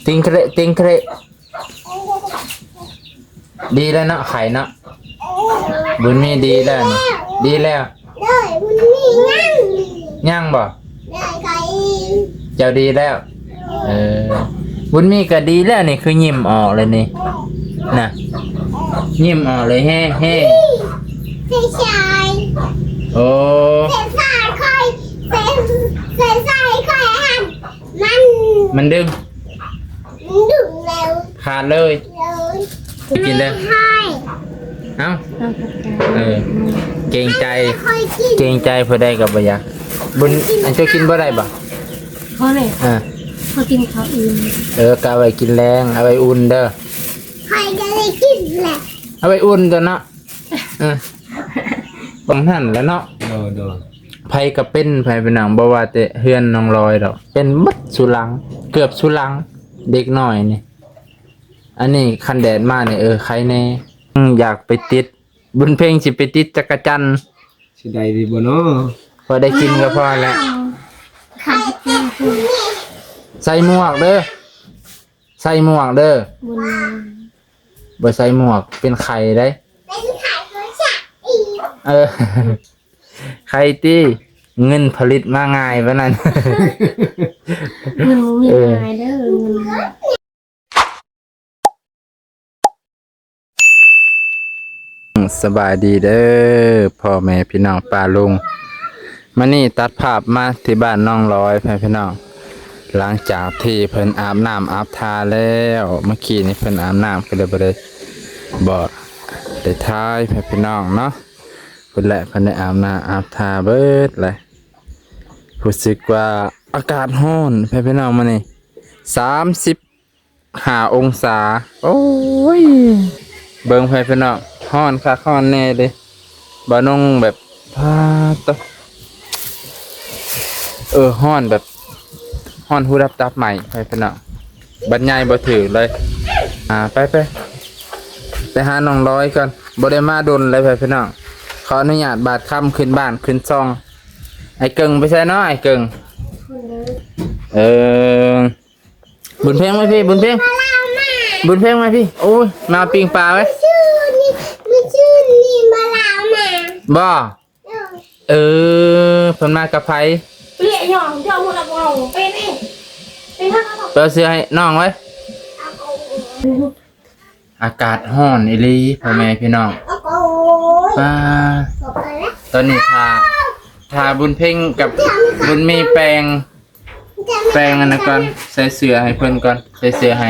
ຕິງເຄຣະ ຕິງເຄຣະ ດີແລ້ວເນາະ ໄຂ້ເນາະ. ບຸນມີດີແລ້ວນີ້ ດີແລ້ວ. ໂດຍ ບຸນມີຍັງ ຍັງບໍ່? ໂດຍ ໄຂ້ ເຈົ້າດີແລ້ວ. ເອີ ບຸນມີກໍດີແລ້ວນີ້ ຄືຍິ້ມອອກເລີຍນີ້ນະ ຍິ້ມອອກເລີຍ ເຮ ເຮ. ເສຍຊາຍ ໂອ້ ເສຍຊາຍຂ້ອຍ ເສຍ ເສຍຊາຍຂ້ອຍຫັ້ນ ມັນ ມັນດຶງ ມັນດຶງແລ້ວ ຂາດເລີຍ. ໂດຍ ກິນເດີ ເອົາ ເອີ ເກງໃຈ ເກງໃຈຜູ້ໃດກໍບໍ່ຢາກ. ບຸນ ອັນເຈົ້າກິນບໍ່ໄດ້ບໍ່? ພໍແລ້ວ ເອີ ຂ້ອຍກິນເຂົ້າອີ່ມ. ເອີ ກໍເອົາໄວ້ກິນແລງ ເອົາໄວ້ອຸ່ນເດີ. ຂ້ອຍກໍໄດ້ກິນແຫຼະ ເອົາໄວ້ອຸ່ນຕົວະເນາະ. ເອີ ບັງຫັ້ນແຫຼະເນາະ. ໂດຍ ໂດຍ ໃຜກໍເປັນ ໃຜເປັນຫຍັງ ບໍ່ວ່າແຕ່ເຮືອນນ້ອງລອຍດອກ ເປັນເບິດສູ່ຫຼັງ ເກືອບສູ່ຫຼັງ ເດັກນ້ອຍນີ້. ອັນນີ້ຄັນແດດມານີ້ ເອີ ໄຄແດ່. ອືມ ຢາກໄປຕິດ ບຸນເພັງຊິໄປຕິດຈັກກະຈັນ ຊິໄດ້ດີບໍ່ເນາະ? ພໍໄດ້ກິນກໍພໍແລ້ວ. ໃສ່ໝວກເດີ ໃສ່ໝວກເດີ. ບໍ່ໃສ່ໝວກເປັນໄຂ້ໄດ໋. ເອີ ໄຂ້ຕິ ເງິນຜະລິດມາງ່າຍປານນັ້ນ. ເງິນບໍ່ມີ ເອີ ງ່າຍເດີ ເງິນ. ສະບາຍດີເດີ ພໍ່ແມ່ພີ່ນ້ອງປ້າລຸງ. ມື້ນີ້ຕັດພາບມາທີ່ບ້ານນ້ອງລອຍ ພໍ່ແມ່ພີ່ນ້ອງ. ຫຼັງຈາກທີ່ເພິ່ນອາບນ້ຳອາບທ່າແລ້ວ ເມື່ອກີ້ນີ້ເພິ່ນອາບນ້ຳ ກໍເລີຍບໍ່ໄດ້ ບໍ່ໄດ້ຖ່າຍ ພໍ່ແມ່ພີ່ນ້ອງເນາະ. ພຸ້ນແຫຼະ ເພິ່ນໄດ້ອາບນ້ຳອາບທ່າເບິດແລ້ວ. ຮູ້ສຶກວ່າອາກາດຮ້ອນ ພໍ່ແມ່ພີ່ນ້ອງ ມື້ນີ້ ສາມສິບ ຫ້າອົງສາ. ໂອ້ຍ ເບິ່ງ ພໍ່ແມ່ພີ່ນ້ອງ ຮ້ອນຄັກຮ້ອນແນ່ເດ້. ບ່າວນົງແບບ ປາດໂທ້ ເອີ ຮ້ອນແບບ ຮ້ອນຫູດັບຕັບໄໝ້ ພໍ່ແມ່ພີ່ນ້ອງ ບັນຍາຍບໍ່ຖືກເລີຍ. ອ່າ ໄປ ໄປ ໄປຫານ້ອງລອຍກ່ອນ ບໍ່ໄດ້ມາດົນເລີຍ ພໍ່ແມ່ພີ່ນ້ອງ. ຂໍອະນຸຍາດບາດຄຳຂຶ້ນບ້ານຂຶ້ນຊ່ອງ. ອ້າຍເກິ່ງໄປໃສເນາະ ອ້າຍເກິ່ງ? ເອີ ບຸນເພັງມາພີ້ ບຸນເພັງ ບຸນເພັງມາພີ້. ໂອ້ຍ ມາປີ້ງປາໄວ້ ມື້ຄືນນີ້ ມື້ຄືນນີ້ມາລາວມາ ບໍ່? ເອີ ເພິ່ນມາກັບໃຜ? ເປຍຫຍັງ ເຈົ້າບໍ່ຮັບເອົາ ເປັນເອງ ເປັນ ໄປເອົາເສື້ອໃຫ້ນ້ອງໄວ້. ອາກາດຮ້ອນອີ່ຫຼີ ພໍ່ແມ່ພີ່ນ້ອງ. ປາ ຕອນນີ້ຖ້າ ຖ້າບຸນເພັງກັບບຸນມີແປງ ແປງອັນນັ້ນກ່ອນ ໃສ່ເສື້ອໃຫ້ເພິ່ນກ່ອນ ໃສ່ເສື້ອໃຫ້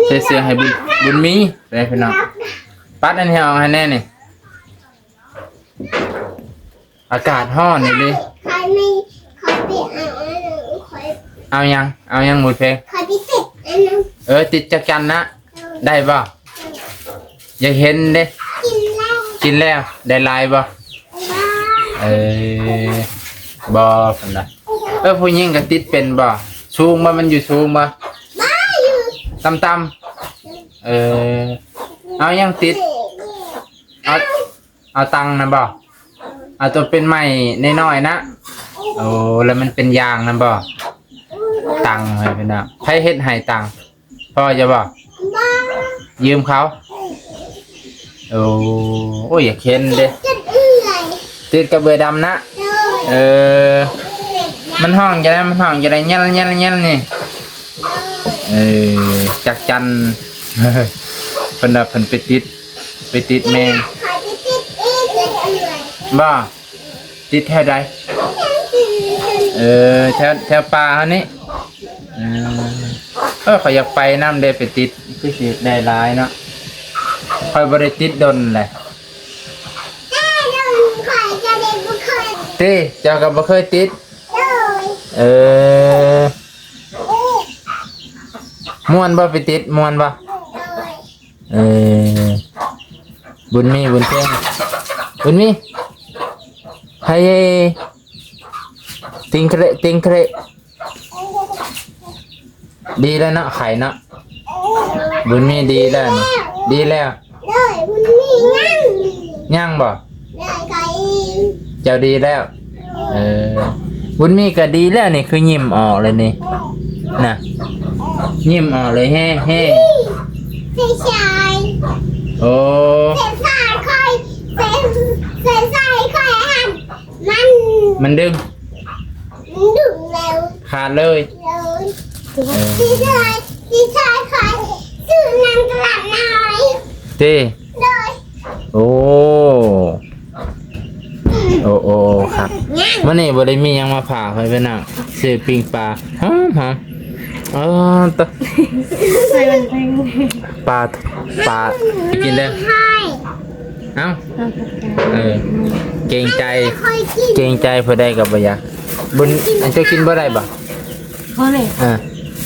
ໃສ່ເສື້ອໃຫ້ບຸນ ບຸນມີ ໄປພີ່ນ້ອງ. ປັດອັນນີ້ອອກໃຫ້ແດ່ນີ້ ອາກາດຮ້ອນນີ້ເດ້. ຂ້ອຍມີ ຂ້ອຍໄປເອົາອັນນັ້ນ ຂ້ອຍ ເອົາຫຍັງ? ເອົາຫຍັງ ບຸນເພັງ? ຂ້ອຍໄປຕິດອັນນັ້ນ ເອີ ຕິດຈັກຈັນນະ. ໄດ້ບໍ່? ຢາກເຫັນເດ້. ກິນແລ້ວ ກິນແລ້ວ ໄດ້ຫຼາຍບໍ່? ບໍ່ ເອີ ບໍ່ ເພິ່ນວ່າ ເອີ ຜູ້ຍິງກໍຕິດເປັນບໍ່? ສູງບໍ່? ມັນຢູ່ສູງບໍ່? ບໍ່ ຢູ່ຕ່ຳໆ. ເອີ ເອົາຫຍັງຕິດ? ເອົາ ເອົາຕັງນະບໍ່? ເອົາຕົວເປັນໄມ້ນ້ອຍໆນະ. ໂອ້ ແລ້ວມັນເປັນຢາງນະບໍ່? ຕັງ ໃຜເຮັດໃຫ້ຕັງ? ພໍ່ຈະບໍ່? ບໍ່ ຢືມເຂົາ. ໂອ້ ໂອ້ຍ ຢາກເຫັນເດ້ ຕິດກັບເອື້ອຍ ຕິດກັບເອື້ອຍດຳນະ. ໂດຍ ເອີ ມັນຮ້ອງຈັ່ງໃດ? ມັນຮ້ອງຈັ່ງໃດ? ແຍນໆໆນີ້. ເອີ ຈັກຈັນ ເພິ່ນວ່າເພິ່ນໄປຕິດ ໄປຕິດແມງ. ຂ້ອຍໄປຕິດອີກເອື້ອຍ ບໍ່? ຕິດແຖວໃດ? ເອີ ແຖວ ແຖວປ່າເຮົານີ້. ເອີ ເອີ ຂ້ອຍຢາກໄປນຳເດ້ ໄປຕິດ ຄືຊິໄດ້ຫຼາຍເນາະ. ຂ້ອຍບໍ່ໄດ້ຕິດດົນແຫຼະ. ແຕ່ດົນຂ້ອຍກໍໄດ້ບໍ່ເຄີຍ ຕິ ເຈົ້າກໍບໍ່ເຄີຍຕິດ. ໂດຍ ເອີ ມ່ວນບໍ່ໄປຕິດ? ມ່ວນບໍ່? ໂດຍ ເອີ ບຸນມີ ບຸນເພັງ ບຸນມີ ໃຜ ຕິງເຄຣະ ຕິງເຄຣະ. ດີແລ້ວເນາະ ໄຂ້ເນາະ. ບຸນມີດີແລ້ວນີ້ ດີແລ້ວ. ໂດຍ ບຸນມີຍັງ ຍັງບໍ່? ໂດຍ ໄຂ້ ເຈົ້າດີແລ້ວ. ເອີ ບຸນມີກໍດີແລ້ວນີ້ ຄືຍິ້ມອອກເລີຍນີ້ນະ. ຍິ້ມອອກເລີຍ ແຮ ແຮ. ເສຍຊາຍ ໂອ້ ເສຍຊາຍຂ້ອຍ ເສຍ ເສຍຊາຍຂ້ອຍຫັ້ນ ມັນ ມັນດຶງ ມັນດຶງແລ້ວ ຂາດເລີຍ ເລີຍ. ເອີ ເສຍຊາຍ ເສຍຊາຍຂ້ອຍຊື້ນຳຕະຫຼາດນ້ອຍ ຕິ ໂດຍ ໂອ້ ໂອ້ ໂອ້ ຄັກ. ມື້ນີ້ບໍ່ໄດ້ມີຫຍັງມາຝາກໃຫ້ເພິ່ນນະ ຊື້ປີ້ງປາ ຫອມໆ. ເອີ ຕະ ໃສ່ມັນແພງ ປາ ປາ ໄປກິນເດີ້. ເອົ້າ ເອີ ເກງໃຈ ເກງໃຈຜູ້ໃດກໍບໍ່ຢາກ. ບຸນ ອັນເຈົ້າກິນບໍ່ໄດ້ບໍ່? ພໍແລ້ວ ເອີ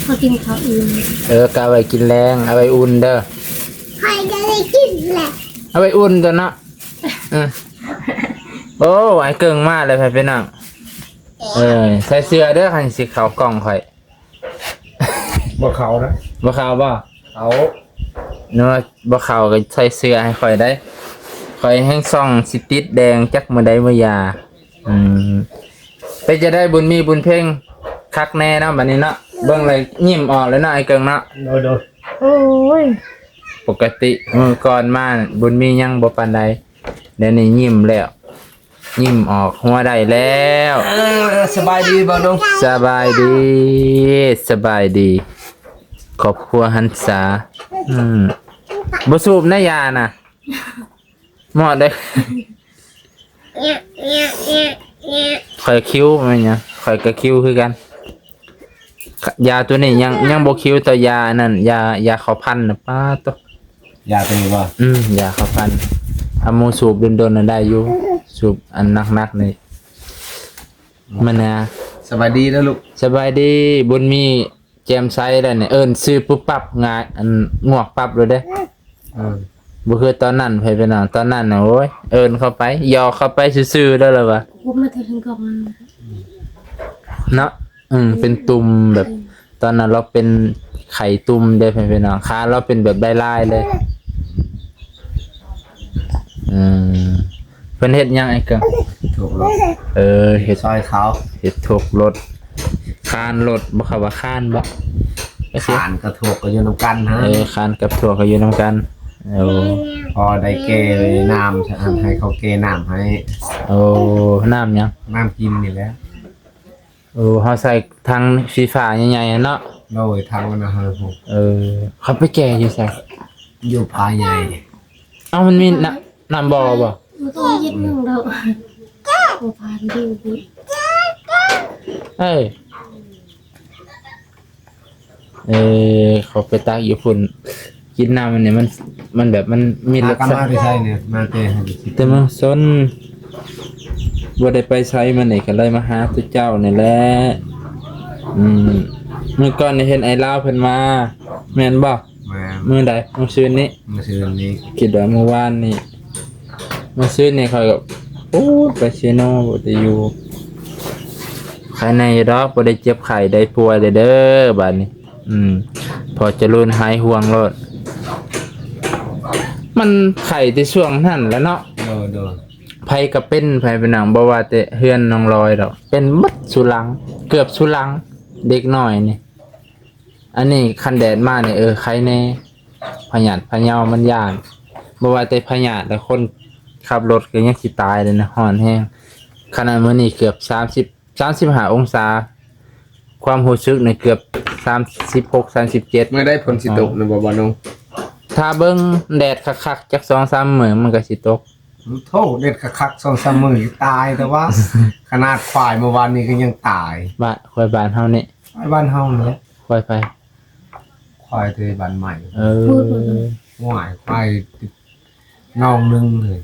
ເຮົາກິນເຂົ້າອີ່ມ. ເອີ ກະເອົາໄວ້ກິນແລງ ເອົາໄວ້ອຸ່ນເດີ້. ຂ້ອຍກໍໄດ້ກິນແຫຼະ ເອົາໄວ້ອຸ່ນຕົວະເນາະ. ເອີ ໂອ້ ອ້າຍເກິ່ງມາແລ້ວ ພີ່ນ້ອງ. ເອີ ໃສ່ເສື້ອເດີ້ ຄັນຊິເຂົ້າກ້ອງຂ້ອຍ. ບໍ່ເຂົ້ານະ ບໍ່ເຂົ້າບໍ່? ເຂົ້າ ເນາະ ບໍ່ເຂົ້າກໍໃສ່ເສື້ອໃຫ້ຂ້ອຍໄດ້ ຂ້ອຍແຮ່ງສ່ອງຊິຕິດແດງຈັກມື້ໃດມື້ຢາ. ອືມ ເປັນຈັ່ງໃດບຸນມີບຸນເພັງ? ຄັກແນ່ເນາະບັດນີ້ເນາະ ເບິ່ງແລ້ວຍິ້ມອອກແລ້ວເນາະ ອ້າຍເກິ່ງເນາະ. ໂດຍ ໂດຍ ໂອ້ຍ ປົກກະຕິມື້ກ່ອນມາບຸນມີຍັງບໍ່ປານໃດ ດຽວນີ້ຍິ້ມແລ້ວ ຍິ້ມອອກຫົວໄດ້ແລ້ວ. ເອີ ສະບາຍດີບ່າວໜຸ່ມ? ສະບາຍດີ ສະບາຍດີ ຄອບຄົວຫັນສາ. ອືມ ບໍ່ສູບນະຢານະ ໝອດເດ້. ຂ້ອຍຄິວແມ່ນຫຍັງ? ຂ້ອຍກໍຄິວຄືກັນ. ຢາຕົວນີ້ຍັງ ຍັງບໍ່ຄິວຕໍ່ຢາອັນນັ້ນ ຢາ ຢາເຂົ້າພັນນະ. ປາດໂທ້ ຢາຕົວນີ້ບໍ່? ອືມ ຢາເຂົ້າພັນ. ອາ ໝູ່ສູບດົນໆນະໄດ້ຢູ່ ສູບອັນໜັກໆນີ້. ມັນນະ ສະບາຍດີເດີລູກ. ສະບາຍດີ ບຸນມີ ແຈ່ມໃສແລ້ວນີ້ ເອີ້ນຊື່ປຸບປັບ ງາຍ ອັນ ງວກປັບໂລດເດ້. ເອີ ບໍ່ຄືຕອນນັ້ນ ໃຜເປັນຫຍັງ ຕອນນັ້ນນະ ໂອ້ຍ ເອີ້ນເຂົ້າໄປ ຫຍອກເຂົ້າໄປຊື່ໆ ແລ້ວລະວ່າ ໂອ້ ມາແຕ່ເທິງກ້ອງນັ້ນ ເນາະ. ອືມ ເປັນຕຸ່ມແບບ ເອີ ຕອນນັ້ນລາວເປັນໄຂ້ຕຸ່ມເດ້ ໃຜເປັນຫຍັງ ຂາລາວເປັນແບບລາຍໆເລີຍ. ອືມ ເພິ່ນເຮັດຫຍັງອ້າຍເກິ່ງ? ຖົກລົດ. ເອີ ເຮັດ ຊ່ອຍເຂົາ ເຮັດຖົກລົດ ຄານລົດບໍ່? ເຂົາວ່າຄານບໍ່? ຄານກັບຖົກກໍຢູ່ນຳກັນຫັ້ນ. ເອີ ຄານກັບຖົກກໍຢູ່ນຳກັນ. ໂອ້ ພໍໄດ້ແກ່ນ້ຳ ໃຫ້ເຂົາແກ່ນ້ຳໃຫ້. ໂອ້ ນ້ຳຫຍັງ? ນ້ຳກິນນີ້ແຫຼະ. ໂອ້ ເຮົາໃສ່ຖັງສີຟ້າໃຫຍ່ໆເນາະ. ໂດຍ ຖັງອັນນັ້ນ. ເອີ ເຂົາໄປແກ່ຢູ່ໃສ? ຢູ່ຜາໃຫຍ່. ເອົ້າ ມັນມີນ້ຳ ນ້ຳບໍ່ບໍ່? ບໍ່ຕ້ອງເຮັດຫຍັງດອກ ບໍ່ຜ່ານຢູ່ພຸ້ນ. ເອີ ເອີ ເຂົາໄປຕັກຢູ່ພຸ້ນ. ກິນນ້ຳອັນນີ້ມັນ ມັນແບບມັນມີລົດ ພາກັນມາແຕ່ໃສນີ້? ມາແຕ່ ແຕ່ເມືອງຊົນ ບໍ່ໄດ້ໄປໃສ. ມື້ນີ້ກໍເລີຍມາຫາຕົວເຈົ້ານີ້ແຫຼະ. ອືມ ມື້ກ່ອນນີ້ເຫັນອ້າຍລາວເພິ່ນມາ ແມ່ນບໍ່? ແມ່ນ. ມື້ໃດ? ມື້ຊືນນີ້? ມື້ຊືນນີ້. ຄິດວ່າມື້ວານນີ້. ມື້ຊືນນີ້ຂ້ອຍກໍ ໂອ້ຍ ໄປເຊໂນ ບໍ່ໄດ້ຢູ່. ໄຄແນ່ຢູ່ດອກ ບໍ່ໄດ້ເຈັບໄຂ້ໄດ້ປ່ວຍເດີ້ ບາດນີ້. ອືມ ພໍຈະລຸນຫາຍຫ່ວງໂລດ. ມັນໄຂ້ແຕ່ຊ່ວງນັ້ນແຫຼະເນາະ. ໂດຍ ໂດຍ. ໃຜກໍເປັນ ໃຜເປັນຫຍັງ ບໍ່ວ່າແຕ່ເຮືອນນ້ອງລອຍດອກ ເປັນໝົດສູ່ຫຼັງ ເກືອບສູ່ຫຼັງ ເດັກນ້ອຍນີ້. ອັນນີ້ຄັນແດດມານີ້ ເອີ ໄຄແນ່ ພະຍາດພະເຍົາມັນຢ້ານ. ບໍ່ວ່າແຕ່ພະຍາດແລ້ວ ຄົນຂັບລົດກໍຍັງຊິຕາຍເລີຍນະ ຮ້ອນແຮງ. ຂະໜາດມື້ນີ້ເກືອບສາມສິບ ສາມສິບຫ້າອົງສາ ຄວາມຮູ້ສຶກນີ້ເກືອບສາມສິບຫົກ ສາມສິບເຈັດ. ເມື່ອໃດຝົນຊິຕົກນະບໍ່ ບ່າວໜຸ່ມ? ຖ້າເບິ່ງແດດຄັກໆ ຈັກສອງສາມມື້ມັນກໍຊິຕົກ. ໂທ້ ແດດຄັກໆ ສອງສາມມື້ຕາຍແຕ່ວ່າ ຂະໜາດຄວາຍເມື່ອວານນີ້ກໍຍັງຕາຍ. ບ້ານ ຄວາຍບ້ານເຮົານີ້? ຄວາຍບ້ານເຮົານີ້ແຫຼະ. ຄວາຍໃຜ? ຄວາຍທີ່ບ້ານໃໝ່. ເອີ ຫວາຍ ຄວາຍຕິດໜອງໜຶ່ງເລີຍ.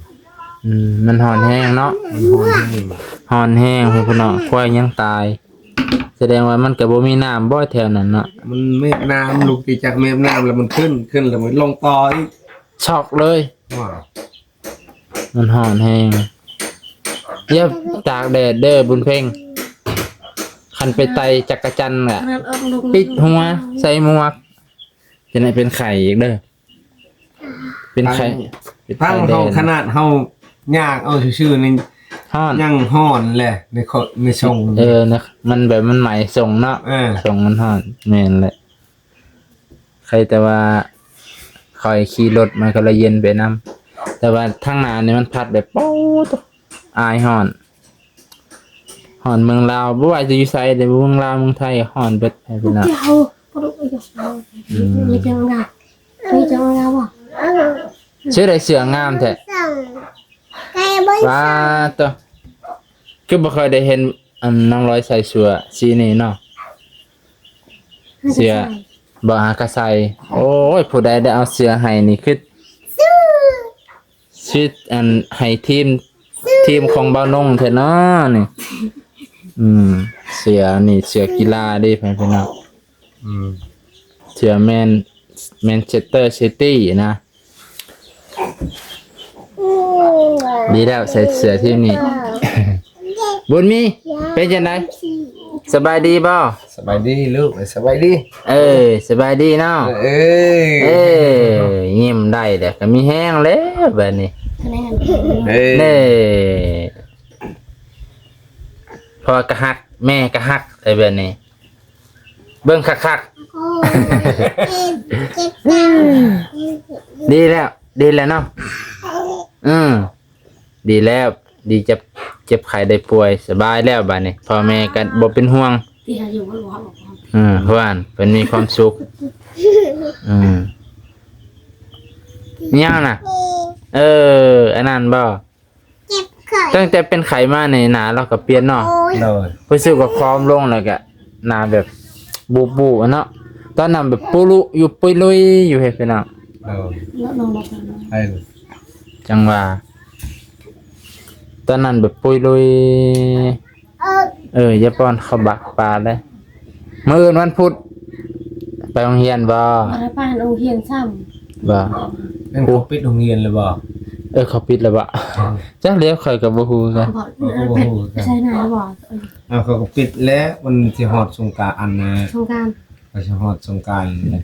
ອືມ ມັນຮ້ອນແຮງເນາະ. ມັນຮ້ອນແຮງ ຮ້ອນແຮງ ພີ່ນ້ອງ ຄວາຍຍັງຕາຍ. ສະແດງວ່າມັນກໍບໍ່ມີນ້ຳບໍ່ແຖວນັ້ນເນາະ? ມັນແມບນ້ຳ ລຸກຕິດຈາກແມບນ້ຳແລ້ວມັນຂຶ້ນ ຂຶ້ນແລ້ວມັນລົງຕໍ່ອີກ ຊັອກເລີຍ. ວ້າ ມັນຮ້ອນແຮງ. ຢ່າຕາກແດດເດີ້ບຸນເພັງ. ຄັນໄປໄຕ່ຈັກກະຈັນລະ ຂະໜາດອອກລົງ ປິດຫົວ ໃສ່ໝວກ ຈະໄດ້ເປັນໄຂ້ອີກເດີ້. ເປັນໄຂ້ ເປັນໄຂ້ແດດ. ທາງເຮົາ ຂະໜາດເຮົາຍ່າງເອົາຊື່ໆນີ້ ຮ້ອນ ຍັງຮ້ອນແຫຼະ ໃນ ໃນຊົງ. ເອີ ນະ ມັນແບບມັນໄໝ້ຊົງເນາະ. ເອີ ຊົງມັນຮ້ອນ. ແມ່ນແຫຼະ. ໃຄ່ແຕ່ວ່າຂ້ອຍຂີ່ລົດມັນກໍລະເຢັນໄປນຳ ແຕ່ວ່າທາງໜ້ານີ້ມັນພັດແບບ ໂອ້ ຕະ ອາຍຮ້ອນ ຮ້ອນເມືອງລາວ ບໍ່ວ່າຈະຢູ່ໃສເດ້ ເມືອງລາວເມືອງໄທ ຮ້ອນເບິດ ໃຫ້ພີ່ນ້ອງ ອືມ ເສື້ອໃດເສື້ອງາມແທ້ ວ້າໂຕ ຄືບໍ່ຄ່ອຍໄດ້ເຫັນ ອັນ ນ້ອງລອຍໃສ່ເສື້ອສີນີ້ເນາະ ເສື້ອ ບໍ່ ຫາກະໃສ່ ໂອ້ຍ ຜູ້ໃດໄດ້ເອົາເສື້ອໃຫ້ນີ້ ຄື ຄື ອັນ ໃຫ້ທີມ ທີມຂອງບ່າວນົງແທ້ເນາະນີ້ ອືມ ເສື້ອນີ້ເສື້ອກິລາເດ້ ພີ່ນ້ອງ ອືມ ເສື້ອແມນ ແມນເຊສເຕີຊິຕີນະ ດີແລ້ວ ໃສ່ເສື້ອທີມນີ້ ບຸນມີ ເປັນຈັ່ງໃດ ສະບາຍດີບໍ່? ສະບາຍດີລູກ ສະບາຍດີ ເອີ ສະບາຍດີເນາະ ເອີ ເອີ ຍິ້ມໄດ້ແລ້ວ ກໍມີແຮງແລ້ວບາດນີ້ ເອີ ເດ້ ພໍ່ກໍຮັກ ແມ່ກໍຮັກ ໄດ້ແບບນີ້ ເບິ່ງຄັກໆ ໂອ້ຍ ເຈັບ ເຈັບ ເຈັບ ດີແລ້ວ ດີແລ້ວເນາະ ອືມ ດີແລ້ວ ດີຈະເຈັບໄຂ້ໄດ້ປ່ວຍ ສະບາຍແລ້ວບາດນີ້ ພໍ່ແມ່ກໍບໍ່ເປັນຫ່ວງ ທີ່ຫາຢູ່ບໍ່ຮູ້ວ່າອອກ ເອີ ເພື່ອນເພິ່ນມີຄວາມສຸກ ອືມ ຫຍັງນະ ເອີ ອັນນັ້ນບໍ່? ຕັ້ງແຕ່ເປັນໄຂ້ມານີ້ ໜ້າລາວກໍປ່ຽນເນາະ ໂດຍ ຮູ້ສຶກວ່າຜອມລົງ ແລ້ວກໍໜ້າແບບບູບໆ ເນາະ ຕອນນັ້ນແບບປຸລຸຢູ່ປຸຍລຸຍຢູ່ເດພີ່ນ້ອງ ໂດຍ ແລ້ວນ້ອງບໍ່ໄປເນາະ ໄປ ຈັ່ງວ່າ ຕອນນັ້ນແບບປຸຍລຸຍ ເອີ ຢ່າປ້ອນເຂົ້າບັກປາເດ້ ມື້ອື່ນວັນພຸດ ໄປໂຮງຮຽນບໍ່? ບໍ່ໄດ້ໄປໂຮງຮຽນຊ້ຳ ບໍ່? ເຂົາປິດໂຮງຮຽນແລ້ວບໍ່? ເອີ ເຂົາປິດແລ້ວບໍ່? ຈັກແລ້ວ ຂ້ອຍກໍບໍ່ຮູ້ຄືກັນ ບໍ່ ຂ້ອຍກໍບໍ່ຮູ້ຄືກັນ ໃສ່ໜ້າບໍ່? ເອີ ເອົ້າ ເຂົາກໍປິດແລ້ວ ມັນຊິຮອດສົງການ ອັນນ່າ ສົງການ ກໍຊິຮອດສົງການແລ້ວ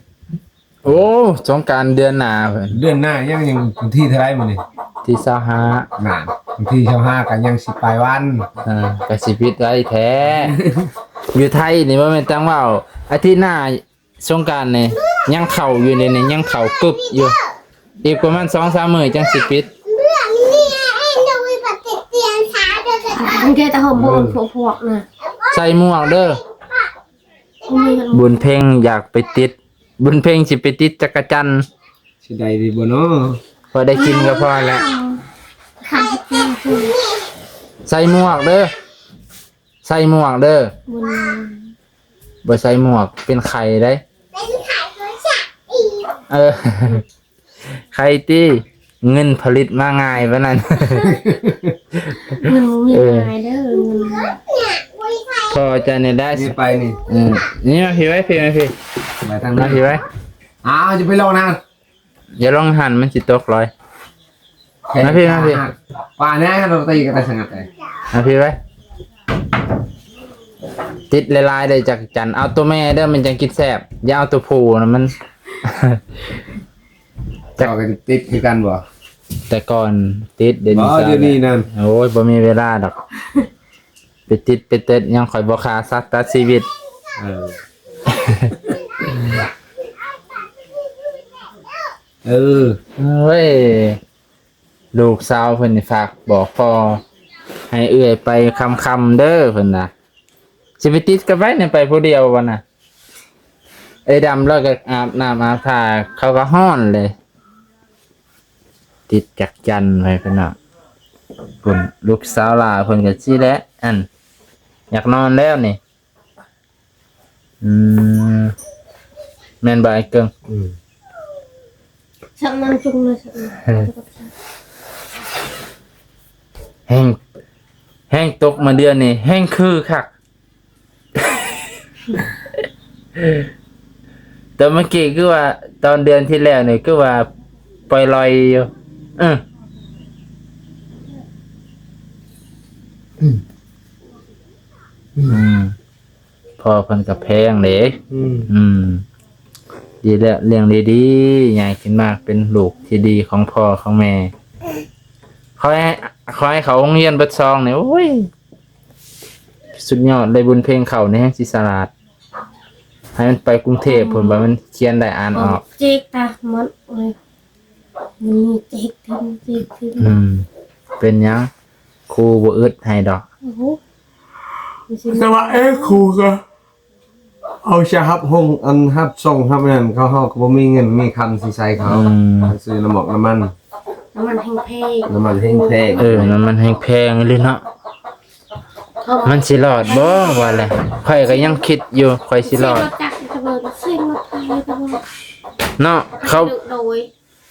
ໂອ້ ສົງການເດືອນໜ້າເພິ່ນ ເດືອນໜ້າ ຍັງ ຍັງວັນທີເທົ່າໃດມື້ນີ້? ທີຊາວຫ້າ ນະ ວັນທີຊາວຫ້າກໍຍັງສິບປາຍວັນ ເອີ ກໍຊິປິດໄວແທ້ ຢູ່ໄທນີ້ບໍ່ແມ່ນຈັ່ງເວົ້າ ອາທິດໜ້າສົງການນີ້ຍັງເຂົ້າຢູ່ເດນີ້ ຍັງເຂົ້າກຶບຢູ່ ອີກປະມານສອງສາມມື້ຈັ່ງຊິປິດ ບາງເທື່ອແຕ່ຫົມໂບນພວກໆ ນະ ໃສ່ໝວກເດີ ບຸນເພັງຢາກໄປຕິດ ບຸນເພັງຊິໄປຕິດຈັກກະຈັນ ຊິໄດ້ດີບໍ່ເນາະ? ພໍໄດ້ກິນກໍພໍແລ້ວ ໃສ່ໝວກເດີ ໃສ່ໝວກເດີ ບໍ່ໃສ່ໝວກເປັນໄຂ້ເດ້ ເອີ ໄຂ່ຕິ ເງິນຜະລິດມາງ່າຍປານນັ້ນ ເງິນບໍ່ມີ ເອີ ງ່າຍເດີ ເງິນ ພໍຈະນີ້ໄດ້ ນີ້ໄປນີ້ ອືມ ນີ້ມາພີ້ໄວ້ ພີ້ມາພີ້ ໄປທາງນີ້ ມາພີ້ໄວ້ ອ້າວ ຈະໄປລົງນະ ຢ່າລົງຫັ້ນ ມັນຊິຕົກລອຍ ມາພີ້ ມາພີ້ ປາແນ່ ໂດນຕີກັນແຕ່ສະຫງັດເລີຍ ມາພີ້ໄວ້ ຕິດຫຼາຍໆ ເດີ ຈັກກະຈັນ ເອົາໂຕແມ່ເດີ ມັນຈັ່ງກິນແຊບ ຢ່າເອົາໂຕຜູ້ນະ ມັນ ເຈົ້າກໍຕິດຄືກັນບໍ່? ແຕ່ກ່ອນຕິດ ດຽວນີ້ ບໍ່ ຊາ ດຽວນີ້ນັ້ນ ໂອ້ຍ ບໍ່ມີເວລາດອກ ໄປຕິດໄປເຕັດຫຍັງ ຂ້ອຍບໍ່ຂ້າສັດຕັດຊີວິດ ເອີ ເອີ ເອີຍ ລູກສາວເພິ່ນນີ້ຝາກບອກພໍ່ ໃຫ້ເອື້ອຍໄປຄ່ຳໆ ເດີ ເພິ່ນວ່າ ຊິໄປຕິດກັບໃຜນີ້ ໄປຜູ້ດຽວບໍ່ນະ? ເອີ ດຳລາວກໍອາບນ້ຳອາບທ່າ ເຂົາກໍຮ້ອນເລີຍ ຕິດຈັກຈັນໄປ ພີ່ນ້ອງ ພຸ້ນ ລູກສາວຫຼ້າເພິ່ນກໍຊີ້ແຫຼະ ອັນ ຢາກນອນແລ້ວນີ້ ອືມ ແມ່ນບໍ່ອ້າຍເກິ່ງ? ອືມ ສັກມັນຈຸງເລີຍ ສັກມັນ ແຮງ ແຮງຕົກມາເດືອນນີ້ ແຮງຄືຄັກ ແຕ່ເມື່ອກີ້ຄືວ່າ ຕອນເດືອນທີ່ແລ້ວນີ້ຄືວ່າປ່ອຍລອຍຢູ່ ເອີ ອືມ ອືມ ພໍ່ເພິ່ນກໍແພງເດ້ ອືມ ອືມ ດີແລ້ວ ລ້ຽງດີໆ ໃຫຍ່ຂຶ້ນມາເປັນລູກທີ່ດີຂອງພໍ່ຂອງແມ່ ຂໍໃຫ້ ຂໍໃຫ້ເຂົ້າໂຮງຮຽນເບິດຊ່ອງນີ້ ໂອ້ຍ ສຸດຍອດເລີຍ ບຸນເພັງເຂົ້ານີ້ແຮງຊິສະຫຼາດ ໃຫ້ມັນໄປກຸງເທບພຸ້ນ ວ່າມັນຂຽນໄດ້ອ່ານອອກ. ເຈັກຕາມັນເອີຍ ມີເຈັກເຖິງເຈັກເຖິງ. ອືມ ເປັນຫຍັງ? ຄູບໍ່ອຶດໃຫ້ດອກ. ໂອ້ໂຫ ແຕ່ວ່າເອ ຄູກໍ ເຮົາຈະຮັບໂຮງ ອັນຮັບສົ່ງຮັບນັ້ນ ເຂົາ ເຮົາກໍບໍ່ມີເງິນມີຄຳຊິໃຊ້ເຂົາ. ອືມ ຊື້ນ້ຳມັນ ນ້ຳມັນແຮງແພງ ນ້ຳມັນແຮງແພງ. ເອີ ນ້ຳມັນແຮງແພງອີ່ຫຼີເນາະ. ມັນຊິລອດບໍ່ວ່າແຫຼະ? ຂ້ອຍກໍຍັງຄິດຢູ່ ຂ້ອຍຊິລອດ ເນາະ. ເຂົາ ໂດຍ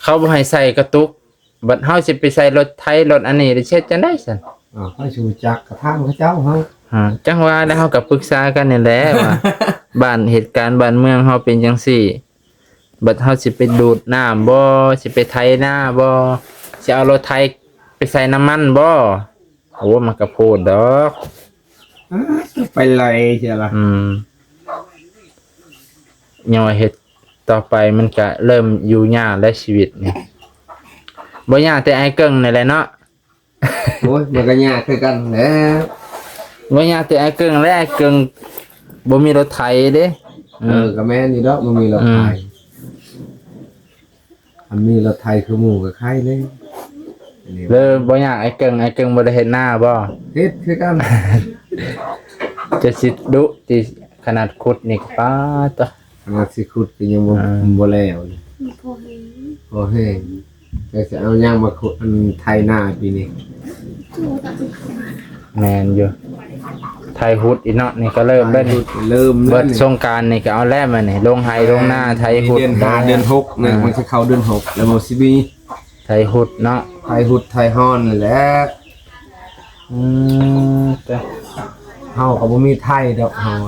ເຂົາບໍ່ໃຫ້ໃສ່ກະຕຸກ ບັດເຮົາຊິໄປໃສ່ລົດໄຖລົດອັນນີ້ ຊິເຮັດຈັ່ງໃດຊັ້ນ? ອ້າວ ໃຜຊິຮູ້ຈັກ ກະຖາມເຂົາເຈົ້າເຮົາ. ອ່າ ຈັ່ງວ່າແລ້ວ ເຮົາກໍປຶກສາກັນນີ້ແຫຼະວ່າ ບ້ານ ເຫດການບ້ານເມືອງເຮົາເປັນຈັ່ງຊີ້ ບັດເຮົາຊິໄປດູດນ້ຳບໍ່ ຊິໄປໄຖນາບໍ່ ຊິເອົາລົດໄຖໄປໃສ່ນ້ຳມັນບໍ່? ໂອ້ ມັນກໍໂພດດອກ. ອ້າ ໄປໄຫຼເທື່ອລະ. ອືມ ຍັງວ່າເຮັດຕໍ່ໄປມັນກະເລີ່ມຢູ່ຍາກແລ້ວຊີວິດນີ້. ບໍ່ຍາກແຕ່ອ້າຍເກິ່ງນີ້ແຫຼະເນາະ. ໂອ້ຍ ມັນກໍຍາກຄືກັນແຫຼະ. ບໍ່ຍາກແຕ່ອ້າຍເກິ່ງແຫຼະ ອ້າຍເກິ່ງບໍ່ມີລົດໄຖເດ້. ເອີ ເອີ ກໍແມ່ນຢູ່ດອກ ບໍ່ມີລົດໄຖ. ອືມ ຄັນມີລົດໄຖຄືໝູ່ກໍໄຄແດ່. ເລີ ບໍ່ຍາກອ້າຍເກິ່ງ ອ້າຍເກິ່ງບໍ່ໄດ້ເຮັດນາບໍ່? ເຮັດຄືກັນ. ຈະຊິດຸຕິ ຂະໜາດຂຸດນີ້ກໍ ປາດໂທ້ ຂະໜາດຊິຂຸດກໍຍັງບໍ່ ອ່າ ບໍ່ແລ້ວ. ພໍແຮງ ພໍແຮງ. ແຕ່ຊິເອົາຫຍັງມາຂຸດ ອັນ ໄຖນາປີນີ້? ແມ່ນຢູ່ ໄຖຫຸດອີກເນາະ. ນີ້ກໍເລີ່ມແລ້ວນີ້ ເລີ່ມແລ້ວນີ້ ເບິດສົງການນີ້ກໍເອົາແລ້ວ ມານີ້ ລົງໄຮ່ລົງນາ ໄຖຫຸດ. ເດືອນຫ້າ ເດືອນຫົກນີ້ ອ່າ ມັນຊິເຂົ້າເດືອນຫົກແລ້ວ ບໍ່ຊິມີ ໄຖຫຸດເນາະ ໄຖຫຸດໄຖຮ້ອນນີ້ແຫຼະ. ອືມ ແຕ່ເຮົາກໍບໍ່ມີໄຖດອກເຮົາ.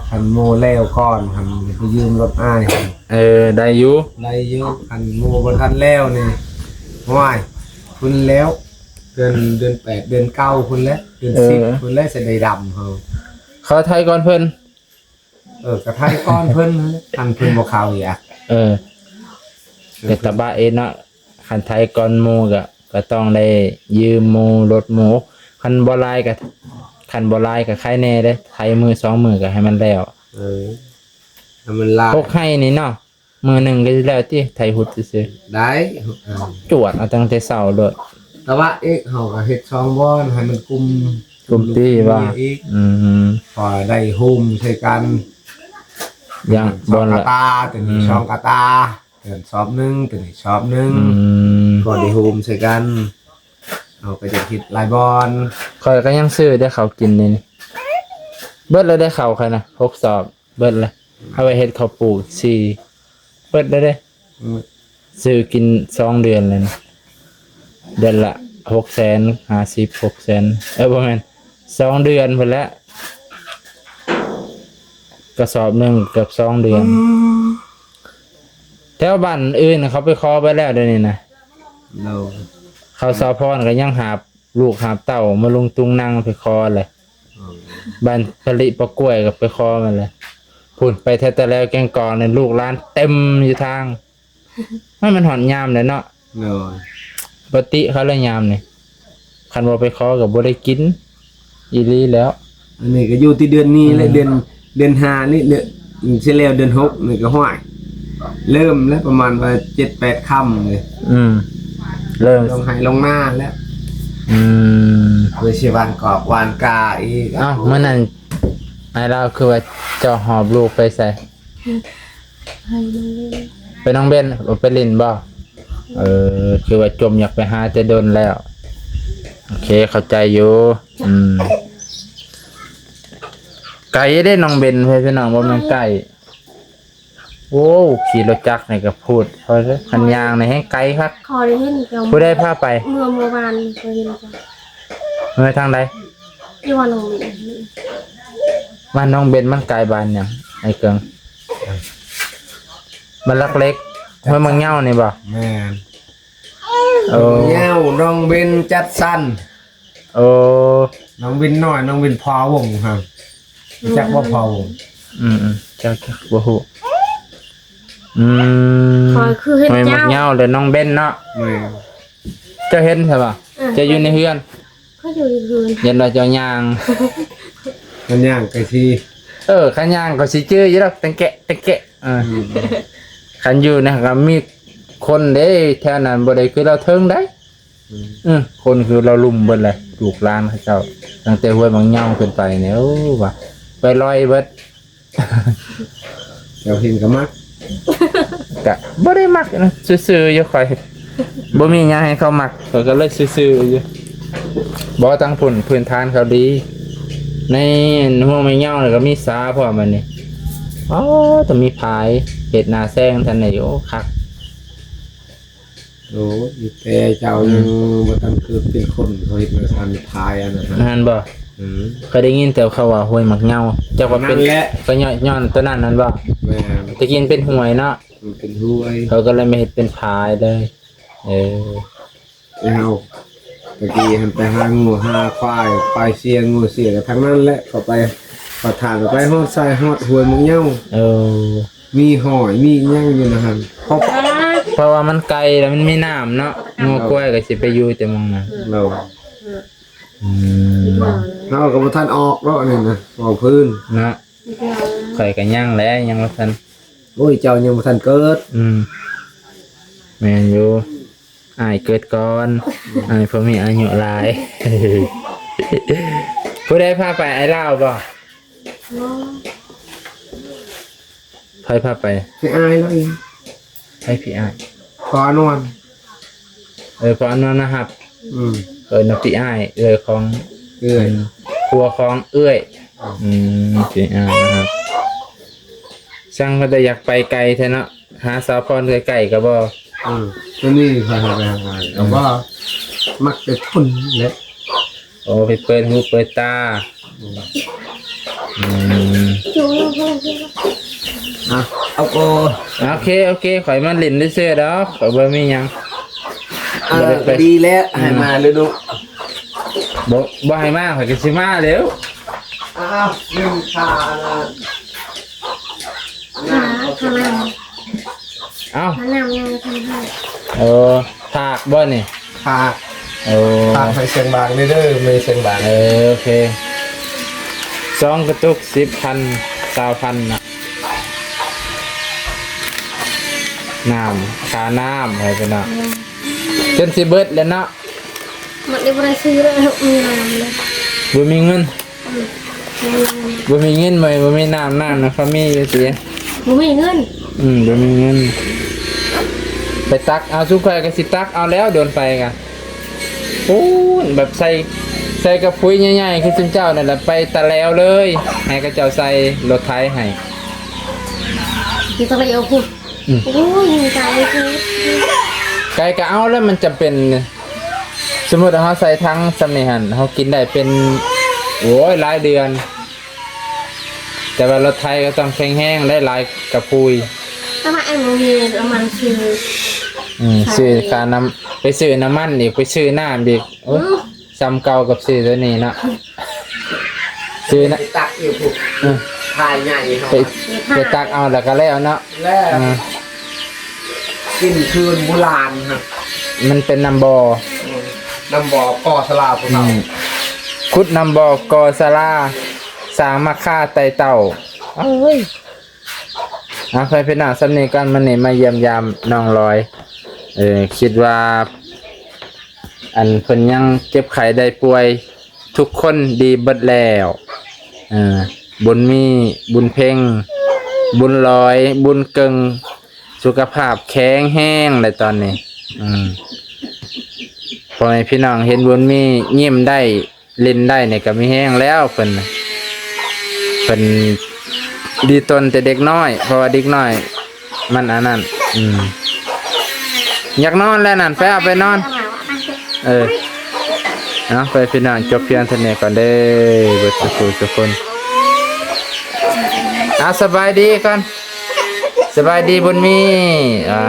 ຄັນໝູ່ແລ້ວກ່ອນ ຄັນໄປຢືມລົດອ້າຍ. ເອີ ໄດ້ຢູ່ ໄດ້ຢູ່. ຄັນໝູ່ບໍ່ທັນແລ້ວນີ້ ໂອ້ຍ ພຸ້ນແລ້ວ ເດືອນ ເດືອນແປດ ເດືອນເກົ້າພຸ້ນແຫຼະ ເດືອນ ເອີ ສິບພຸ້ນແຫຼະ ຊິໄດ້ດຳເຮົາ. ເຂົ້າໄຖກ່ອນເພິ່ນ. ເອີ ກະໄຖກ່ອນເພິ່ນ ຄັນເພິ່ນບໍ່ເຂົ້າອີກ. ເອີ ເປັນຕາບາດເອງເນາະ. ຄັນໄຖກ່ອນໝູ່ກະ ກະຕ້ອງໄດ້ຢືມໝູ່ ລົດໝູ່. ຄັນບໍ່ຫຼາຍກະ ຄັນບໍ່ຫຼາຍກະໄຄແດ່ເດ້ ໄຖມື້ສອງມື້ກະໃຫ້ມັນແລ້ວ. ເອີ ໃຫ້ມັນຫຼາຍ ຫົກໄຮ່ນີ້ເນາະ. ມື້ໜຶ່ງກໍຊິແລ້ວຕິ ໄຖຫຸດຊື່ໆ. ໄດ້ ຫຸດ ອ່າ ຈວດເອົາຕັ້ງແຕ່ເຊົ້າໂລດ. ແຕ່ວ່າເອກເຮົາກໍເຮັດສອງບ່ອນ ໃຫ້ມັນກຸ່ມ ກຸ່ມຕີວ່າອີກ. ອືມ ພໍໄດ້ໂຮມໃສ່ກັນ ຢ່າງບ່ອນລະ ສອງກະຕາ ຕົວນີ້ ອືມ ສອງກະຕາ ຕົວນັ້ນຊອບໜຶ່ງ ຕົວນີ້ຊອບໜຶ່ງ. ອືມ ພໍໄດ້ໂຮມໃສ່ກັນ. ເຮົາກໍຈະເຮັດຫຼາຍບ່ອນ. ຂ້ອຍກໍຍັງຊື້ໄດ້ເຂົ້າກິນນີ້ ເບິດແລ້ວໄດ້ເຂົ້າຂ້ອຍນະ ຫົກຊອບ. ເບິດລະ ເອົາໄວ້ເຮັດເຂົ້າປູກສີ່ ເບິດແລ້ວເດ້. ອືມ ຊື້ກິນສອງເດືອນແລ້ວນະ ເດືອນລະຫົກແສນຫ້າສິບ ຫົກແສນ ເອີ ບໍ່ແມ່ນ ສອງເດືອນພຸ້ນແຫຼະ ກະສອບໜຶ່ງເກືອບສອງເດືອນ. ອືມ ແຖວບ້ານອື່ນເຂົາໄປຂໍໄປແລ້ວດຽວນີ້ນະ. ໂດຍ ເຂົາສາວພອນກໍຍັງຫາບລູກຫາບເຕົ້າມາລຸງຕຸງນັງໄປຂໍແຫຼະ. ອືມ ບ້ານປະລິປະກ້ວຍກໍໄປຂໍມາແຫຼະ. ພຸ້ນໄປແຖວຕະແລວແກ້ງກອງນີ້ ລູກຫຼານເຕັມຢູ່ທາງ. ມັນ ມັນຮອດຍາມແລ້ວເນາະ. ໂດຍ ປົກກະຕິເຂົາແລ້ວຍາມນີ້ ຄັນບໍ່ໄປຂໍກໍບໍ່ໄດ້ກິນອີ່ຫຼີແລ້ວ. ອັນນີ້ກໍຢູ່ທີ່ເດືອນນີ້ແຫຼະ ອືມ ເດືອນ ເດືອນຫ້ານີ້ ເດືອນ ຊິແລ້ວເດືອນຫົກນີ້ກໍ ຫ້ວຍ ເລີ່ມແລ້ວ ປະມານວ່າເຈັດແປດຄ່ຳເລີຍ. ອືມ ເລີ່ມລົງໄຮ່ລົງນາແລ້ວ. ອືມ ເພື່ອຊິຫວ່ານກອກຫວ່ານກາອີກ. ອ້າວ ມື້ນັ້ນອ້າຍລາວຄືວ່າເຈົ້າຫອບລູກໄປໃສ? ໄປໜອງເບັນ ໄປໜອງເບັນ ໂອ ໄປຫຼິ້ນບໍ່? ເອີ ຄືວ່າຈົ່ມຢາກໄປຫາແຕ່ດົນແລ້ວ. ໂອເຄ ເຂົ້າໃຈຢູ່. ອືມ ໄກເດ້ໜອງເບັນ ເພື່ອນພີ່ນ້ອງ ບໍ່ແມ່ນໃກ້. ໂອ້ ຂີ່ລົດຈັກນີ້ກໍໂພດ ເພາະຄັນຍ່າງນີ້ແຮ່ງໄກຄັກ. ຂໍໄດ້ເຫັນເຈົ້າ ຜູ້ໃດພາໄປ? ເມື່ອ ເມື່ອວານນີ້ກໍເຫັນເຈົ້າ. ເມື່ອທາງໃດ? ຢູ່ບ້ານໜອງເບັນ. ບ້ານໜອງເບັນມັນໃກ້ບ້ານຫຍັງ ໄອ້ເກີງ? ບ້ານຫຼັກເຫຼັກ ຫ້ວຍໝາກເຫຍົານີ້ບໍ່? ແມ່ນ. ໂອ້ ເຫຍົາ ໜອງເບັນ ຈັດສັນ. ໂອ້ ໜອງເບັນນ້ອຍ ໜອງເບັນພາວົງຫັ້ນ ຮູ້ຈັກບໍ່ ພາວົງ? ອືມໆ ຈັກ ຈັກ ບໍ່ຮູ້. ອືມ ຂ້ອຍຄືເຫັນ ຫ້ວຍໝາກເຫຍົາ ແລະ ໜອງເບັນເນາະ. ແມ່ນ. ເຈົ້າເຫັນໃຊ່ບໍ່? ເອີ ເຈົ້າຢູ່ໃນເຮືອນ. ຂ້ອຍຢູ່ໃນເຮືອນ. ເຫັນວ່າເຈົ້າຍ່າງ ມັນຍ່າງໄກຊິ ເອີ ຄັນຍ່າງກໍຊິຈື່ຢູ່ດອກ ແຕງແກະ ແຕງແກະ ເອີ ອືມ ຄັນຢູ່ນະ ກໍມີຄົນເດ້ ແຖວນັ້ນບໍ່ໄດ້ຄືລາວເທິງໃດ. ອືມ ເອີ ຄົນຄືລາວລຸ່ມເບິດແຫຼະ ລູກຫຼານເຂົາເຈົ້າ ຕັ້ງແຕ່ຫ້ວຍໝາກເຫຍົາຂຶ້ນໄປນີ້ ໂອ້ ວ່າໄປລອຍເບິດ. ເຈົ້າເຫັນກໍມັກ ກະບໍ່ໄດ້ມັກນະ ຊື່ໆຢູ່ຂ້ອຍ ບໍ່ມີຫຍັງໃຫ້ເຂົາມັກ ຂ້ອຍກໍເລີຍຊື່ໆຢູ່. ບໍ່ ທາງພຸ້ນພື້ນຖານເຂົາດີ ໃນຫ້ວຍໝາກເຫຍົານີ້ກໍມີສາພ້ອມ ອັນນີ້ ອໍ ຕ້ອງມີຝາຍ ເຮັດໜ້າແຊງທັນໄດ້ ໂອ້ ຄັກ. ໂອ້ຍ ແຕ່ເຈົ້າ ອືມ ຍັງບໍ່ທັນເກີດເປັນຄົນ ເຂົາເຮັດມາສັນພາຍອັນນັ້ນນະ ແມ່ນບໍ່? ອືມ ເຄີຍໄດ້ຍິນແຕ່ເຂົາວ່າຫ້ວຍໝາກເຫຍົາ ເຈົ້າກໍເປັນ ນັ້ນແຫຼະ ກໍຍ້ອນ ຍ້ອນຕົວນັ້ນແມ່ນບໍ່? ແມ່ນ ແຕ່ກິນເປັນຫ້ວຍເນາະ ມັນເປັນຫ້ວຍ ເຂົາກໍເລີຍມາເຮັດເປັນຝາຍເລີຍ. ເອີ ແຕ່ເຮົາຕະກີ້ຫັ້ນໄປຫາງົວຫາຄວາຍ ໄປເຊຍ ງົວເຊຍກໍທາງນັ້ນແຫຼະ ເຂົ້າໄປ ເຂົ້າທາງກໍໄປຮອດຊາຍຮອດຫ້ວຍໝາກເຫຍົາ. ເອີ ມີຫອຍມີຫຍັງຢູ່ນະຫັ້ນ ເພາະ ເພາະວ່າມັນໄກ ແລ້ວມັນມີນ້ຳເນາະ ງົວຄວາຍກໍຊິໄປຢູ່ແຕ່ໝ່ອງນັ້ນ. ໂດຍ ອືມ ເຮົາກໍບໍ່ທັນອອກດອກນີ້ນະ ເວົ້າພື້ນເນາະ ຂ້ອຍກໍຍັງແຫຼະ ຍັງບໍ່ທັນ. ໂອ້ຍ ເຈົ້າຍັງບໍ່ທັນເກີດ. ອືມ ແມ່ນຢູ່ ອ້າຍເກີດກ່ອນ ອ້າຍເພິ່ນມີອາຍຸຫຼາຍ. ຜູ້ໃດພາໄປ ອ້າຍລາວບໍ່? ບໍ່ ໃຜພາໄປ? ພີ່ອ້າຍລາວເອງ. ໃຜພີ່ອ້າຍ? ພໍ່ອານວນ. ເອີ ພໍ່ອານວນມາຮັບ. ອືມ ເອີ ນຳພີ່ອ້າຍ ເອື້ອຍຂອງ ເອື້ອຍ ອືມ ຜົວຂອງເອື້ອຍ. ອືມ ພີ່ອ້າຍມາຮັບ. ຊ່າງເພິ່ນແຕ່ຢາກໄປໄກແທ້ເນາະ. ຫາສາວພອນໃກ້ໆກໍບໍ່. ເອີ ຕົວນີ້ຂ້ອຍຫາໄປຫາມາກໍບໍ່ ອືມ ມັກແຕ່ພຸ້ນແຫຼະ. ໂອ້ ໄປເປີດຫູເປີດຕາ. ອືມ ອືມ ອ່ະ ເອົາກໍ ໂອເຄ ໂອເຄ ຂ້ອຍມາຫຼິ້ນຊື່ໆດອກ ຂ້ອຍບໍ່ມີຫຍັງ. ເອີ ບໍ່ໄດ້ໄປ ກໍດີແລ້ວ ອືມ ໃຫ້ມາເລີຍລູກ. ບໍ່ ບໍ່ໃຫ້ມາ ຂ້ອຍກໍຊິມາແລ້ວ. ອ້າວ ໜຶ່ງຂານະ ຫາ ຫານ້ຳ ເອົ້າ ຫານ້ຳຍັງບໍ່ທັນໃຫ້. ເອີ ຝາກບໍ່ນີ້? ຝາກ ເອີ ຝາກໃຫ້ເຊີງບາງເດີ ເດີ ແມ່ເຊີງບາງ. ເອີ ໂອເຄ ສອງກະຕຸກ ສິບພັນ ຊາວພັນນະ ນ້ຳ ຄ່ານ້ຳໃຫ້ເພິ່ນເນາະ. ອືມ ຈົນຊິເບິດແລ້ວເນາະ. ມັນໄດ້ບໍ່ໄດ້ຊື້ແລ້ວ ມີນ້ຳເລີຍ ບໍ່ມີເງິນ. ອືມ ບໍ່ມີເງິນ ບໍ່ມີເງິນ ບໍ່ມີນ້ຳ ນ້ຳນະ ເຂົາມີຢູ່ຕິ? ບໍ່ມີເງິນ. ອືມ ບໍ່ມີເງິນ ໄປຕັກເອົາ. ຊຸມຂ້ອຍກໍຊິຕັກເອົາແລ້ວ ໂດນໄປກະ ປູ້ນ ແບບໃສ່ ໃສ່ກະປຸຍໃຫຍ່ໆ ຄືຊຸມເຈົ້ານັ້ນແຫຼະ ໄປຕະແຫຼວເລີຍ ໃຫ້ເຂົາເຈົ້າໃສ່ລົດໄຖໃຫ້ ຢູ່ຕະແຫຼວພຸ້ນ. ອືມ ໂອ້ຍ ໄກພຸ້ນ ໄກກໍເອົາແລ້ວ ມັນຈຳເປັນ. ສົມມຸດເຮົາໃສ່ຖັງສ່ຳນີ້ຫັ້ນ ເຮົາກິນໄດ້ເປັນ ໂອ້ຍ ຫຼາຍເດືອນ ແຕ່ວ່າລົດໄຖກໍຕ້ອງແຂງແຮງ ໄດ້ຫຼາຍກະປຸຍ. ແຕ່ວ່າໄອ້ບໍ່ມີນ້ຳມັນຊື້ ອືມ ໃສ່ ຊື້ຄ່ານ້ຳ ໄປຊື້ນ້ຳມັນອີກ ໄປຊື້ນ້ຳອີກ ໂອ້ຍ ອືມ ສ່ຳເກົ່າກັບຊື້ຕົວນີ້ເນາະ. ຊື້ນະ ໄປຕັກຢູ່ພຸ້ນ ເອີ ຖ່າຍໃຫຍ່ເຮົາ ໄປ ໄປຕັກເອົາແລ້ວກໍແລ້ວເນາະ. ແລ້ວ ເອີ ກິນຄືໂບລານຫັ້ນ ມັນເປັນນ້ຳບໍ່ ອືມ ນ້ຳບໍ່ກໍສະລາພວກເຮົາ ອືມ ຂຸດນ້ຳບໍ່ກໍສະລາ ສ້າງມາຄາໄຕ່ເຕົ້າ. ເອີຍ ເອົາ ໃຫ້ພີ່ນ້ອງສ່ຳນີ້ກ່ອນ ມື້ນີ້ມາຢ້ຽມຢາມນ້ອງລອຍ ເອີ ຄິດວ່າ ອັນເພິ່ນຍັງເຈັບໄຂ້ໄດ້ປ່ວຍ ທຸກຄົນດີເບິດແລ້ວ ເອີ ບຸນມີ ບຸນເພັງ ບຸນລອຍ ບຸນເກິ່ງ ສຸຂະພາບແຂງແຮງແລ້ວຕອນນີ້. ອືມ ພໍ່ແມ່ພີ່ນ້ອງເຫັນບຸນມີຍິ້ມໄດ້ ຫຼິ້ນໄດ້ນີ້ກໍມີແຮງແລ້ວ. ເພິ່ນ ເພິ່ນດີຕົນແຕ່ເດັກນ້ອຍ ເພາະວ່າເດັກນ້ອຍມັນອັນນັ້ນ. ອືມ ຢາກນອນແລ້ວນັ້ນ ໄປເອົາໄປນອນ. ເອີ ເອົາ ໄປພີ່ນ້ອງ ຈົບພຽງເທົ່ານີ້ກ່ອນເດີ ເບິດສູ່ຜູ້ສູ່ຄົນ. ອ່າ ສະບາຍດີກ່ອນ ສະບາຍດີບຸນມີ. ອ່າ